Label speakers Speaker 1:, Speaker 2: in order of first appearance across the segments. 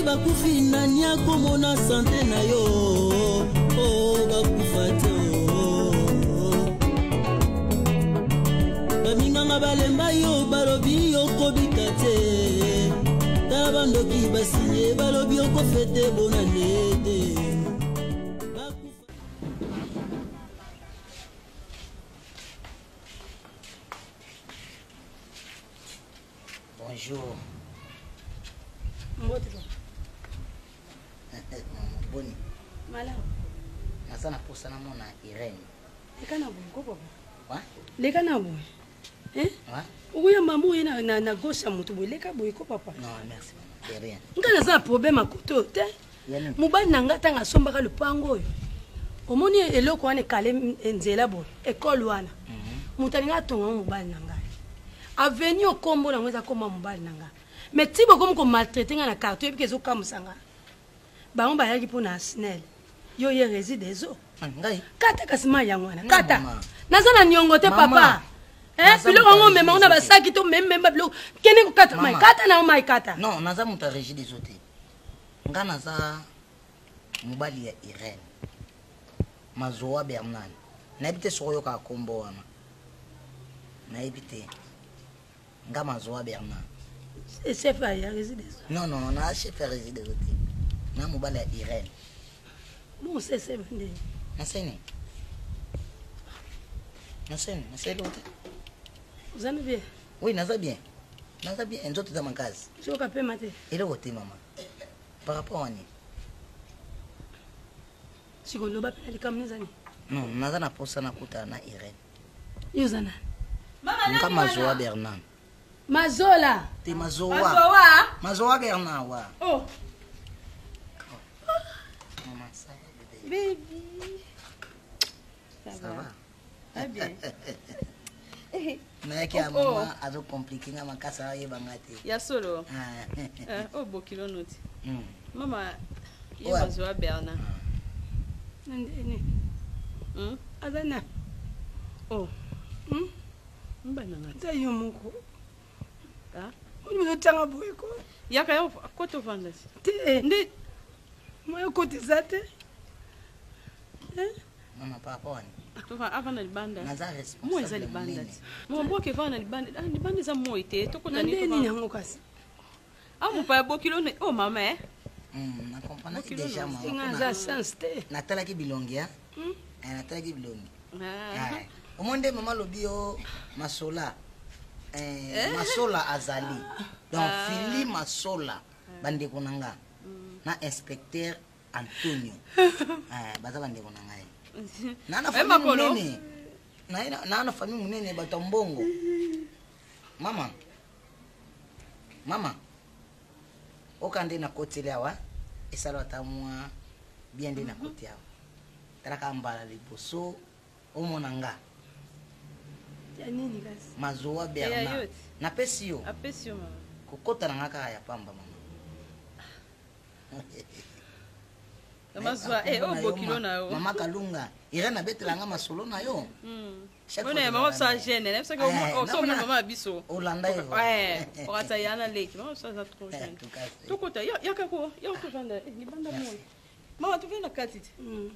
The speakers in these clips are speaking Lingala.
Speaker 1: bakufi nani akomona sante na yo oh, bakufa te oh. Baminganga balemba yo balobi okobika te tala bandoki basinye balobi okofete bonane te.
Speaker 2: Bonjour.
Speaker 3: Mbote papa.
Speaker 2: Boni.
Speaker 3: Malamu.
Speaker 2: Naza na posa namona Irène.
Speaker 3: Leka na boye ko papa.
Speaker 2: Wa?
Speaker 3: Leka na boye. Hein?
Speaker 2: Wa?
Speaker 3: Okoya mama oye na, na, na gauche ya moto boye leka boye ko papa.
Speaker 2: Non, merci maman. De rien.
Speaker 3: Nga naza na problème ya kote oyo te. Mobali na nga ntango asombaka lopango oyo omoni eloko wana ekale nzela boye ekole wana mhm. moto alingi atonga ngo mobali na ngai avenue okombo nango eza kombo ya mobali na ngai mais ti bokomi komaltraite ngai na quartier oyebiki ezokamwisa ngai bango bayaki mpo na snel yo ye reside ezo
Speaker 2: ah, ngai
Speaker 3: kata kasi mai yango wana kata naza na niongo te papa eh, biloko yango omema ngo na basaki to mememba biloko kende kokata mai kata na yo mai kata
Speaker 2: non naza moto ya regide ezo te nga naza mobali ya Irène Mazoa Bernard nayebi te soki oyokaka nkombo wana nayebi te nga Mazoa Bernard
Speaker 3: chef ya résidence
Speaker 2: non non na chef ya résidence te na mobali ya Irène
Speaker 3: bon sese nde
Speaker 2: naseni naseni naseli te
Speaker 3: ozali bien
Speaker 2: oui naza bien naza bien nzoto eza makasi
Speaker 3: soka pema te
Speaker 2: eloko te mama par rapport à nini
Speaker 3: sikoyo loba mpe na likambo eza nini
Speaker 2: non naza na posa nakutana na irene
Speaker 3: yo oza nani
Speaker 2: nga mazoa bernard
Speaker 3: mazola
Speaker 2: te mazoa mazoa mazoa bernard wa
Speaker 3: oh.
Speaker 2: Maman, ça va
Speaker 3: bébé baby
Speaker 2: ça, ça va, va.
Speaker 3: Très bien.
Speaker 2: nayaki ya oh, oh. mama azocomplike nga makasi ayeba nga te
Speaker 4: ya solo ah. eh, oyo oh, bokilo noti
Speaker 2: hmm.
Speaker 4: mama ye bazwa bernard
Speaker 3: ah. nandeni
Speaker 4: hmm?
Speaker 3: aza na
Speaker 4: oh
Speaker 3: hmm?
Speaker 4: mbananga
Speaker 3: eza yo moko
Speaker 4: ah?
Speaker 3: oni ozotanga boye ko
Speaker 4: yaka yo kota ovanda
Speaker 3: te
Speaker 4: nde
Speaker 3: moyo kota eza te eh?
Speaker 2: Mama papa wani.
Speaker 4: Tova avanda libanda.
Speaker 2: Naza responsable.
Speaker 4: Moi eza libanda ti. Mama boke vanda libanda. Ah libanda eza moi te. Tokota
Speaker 3: ni nini yango kasi.
Speaker 4: Ah mopaya bokilo ne oh mama eh.
Speaker 2: Hmm, na comprenaki déjà mama.
Speaker 3: Nga za sens te.
Speaker 2: Natalaki bilongi ya. Hmm? Eh, natalaki bilongi.
Speaker 4: Ah.
Speaker 2: Eh. Omoni nde mama lobi yo masola. Eh, eh. Masola azali. Donc ah. Fili Masola bandeko na nga. Hmm. Na inspecteur Antonio eh, baza bandeko na ngai naa na famille monene naa na famille monene bato ya mbongo mama mama oka nde nakoteli awa esala ata mwa bien nde nakoti awa talaka mbala liboso omona nga
Speaker 3: ya nini kasi
Speaker 2: mazoa bernard napesi yo kokota na nga kaka ya pamba mama
Speaker 4: Mazwa, eh, oh, bokilo na yo.
Speaker 2: Mama Kalunga, Irène abetela nga masolo na yo.
Speaker 4: Hmm. Ona ya mama sa jeune, na biso ko so mona mama biso.
Speaker 2: Olanda yo.
Speaker 4: Eh, okata ya na leki, mama so aza trop jeune. Tokota ya ya kako, ya ko vanda, eh, libanda moi. Mama tu venda kati.
Speaker 3: Hmm.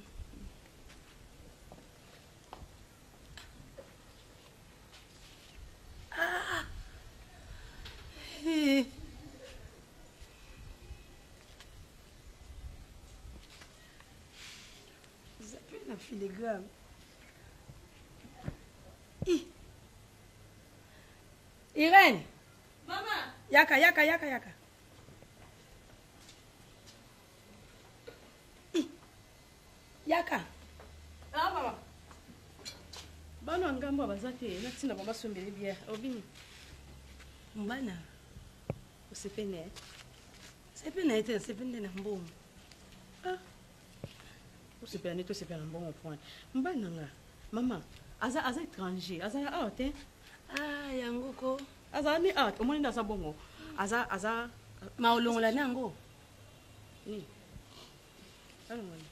Speaker 3: Ah. Eh. Eza mpe na filigrane. I. Irène.
Speaker 4: Mama.
Speaker 3: Yaka, yaka, yaka, yaka. I. Yaka.
Speaker 4: Ah, mama. Bana ya ngambo baza te, natinda bango basombele bière. Obini.
Speaker 3: Mbana.
Speaker 4: Osepeli na ye?
Speaker 3: Sepeli na ye te, nasepeli nde na mbongo.
Speaker 4: Ah. Osepela nde tosepela na mbongo point. Mobali na nga, mama, aza aza étranger, aza awa te.
Speaker 3: Ah, yango ko.
Speaker 4: Aza ni awa, omoni nde aza bongo. Aza aza
Speaker 3: ma olongola na yango.
Speaker 4: Nini? Alongola.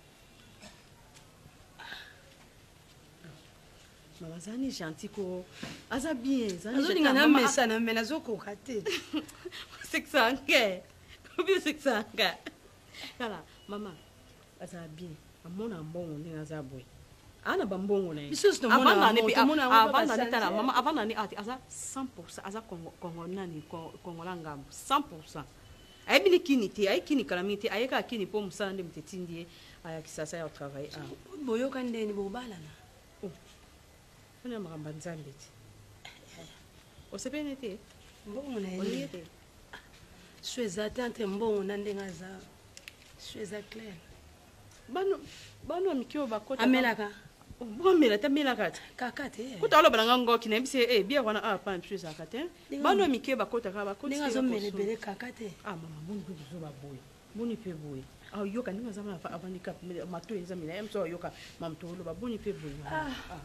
Speaker 4: Mama aza ni gentil ko aza bien
Speaker 3: azolinga na mesana me nazokoka te
Speaker 4: osekisa nge obi osekisa nga. Tala mama, azala bien, amona mbongo ndenge aza boye, aa na bambongo na ye.
Speaker 3: Misusu tomona
Speaker 4: Avanda
Speaker 3: yango,
Speaker 4: ne pe-
Speaker 3: tomona yango mpe
Speaker 4: avanda ne, tala
Speaker 3: basanze.
Speaker 4: mama, avanda ne ate aza 100, aza Congo nani, Kongola ngambo 100. Ayebi ni kini te, aye kini kala mingi te, aye kaka kini mpo mosala nde moto etindi ye aya Kisasa ya kotravaille awa.
Speaker 3: Boyoka ndeni bobalana.
Speaker 4: Wana ya makambo ya Nzambe te. Osepeli te?
Speaker 3: Mbongo na
Speaker 4: Olingi
Speaker 3: ye
Speaker 4: te?
Speaker 3: So eza te entre mbongo na ndenge aza, so eza clair.
Speaker 4: Bano ya mike oyo bakota.
Speaker 3: Amelaka?
Speaker 4: Bomela te, amelaka te.
Speaker 3: Kaka te.
Speaker 4: Kuta aloba na nga ngoki, nayebisi ye eh, biere wana awa pana biso ezalaka te. Bano ya mike bakotaka, bakoti.
Speaker 3: Ndenge azomela ebele, kaka te.
Speaker 4: Ah mama, boni mpe bozoba boye? Boni mpe boye? Ayoka ndenge aza wana, avandi kaka, mato eza milai, ye mosu ayoka mama toloba. Boni mpe boye, mama? Ah.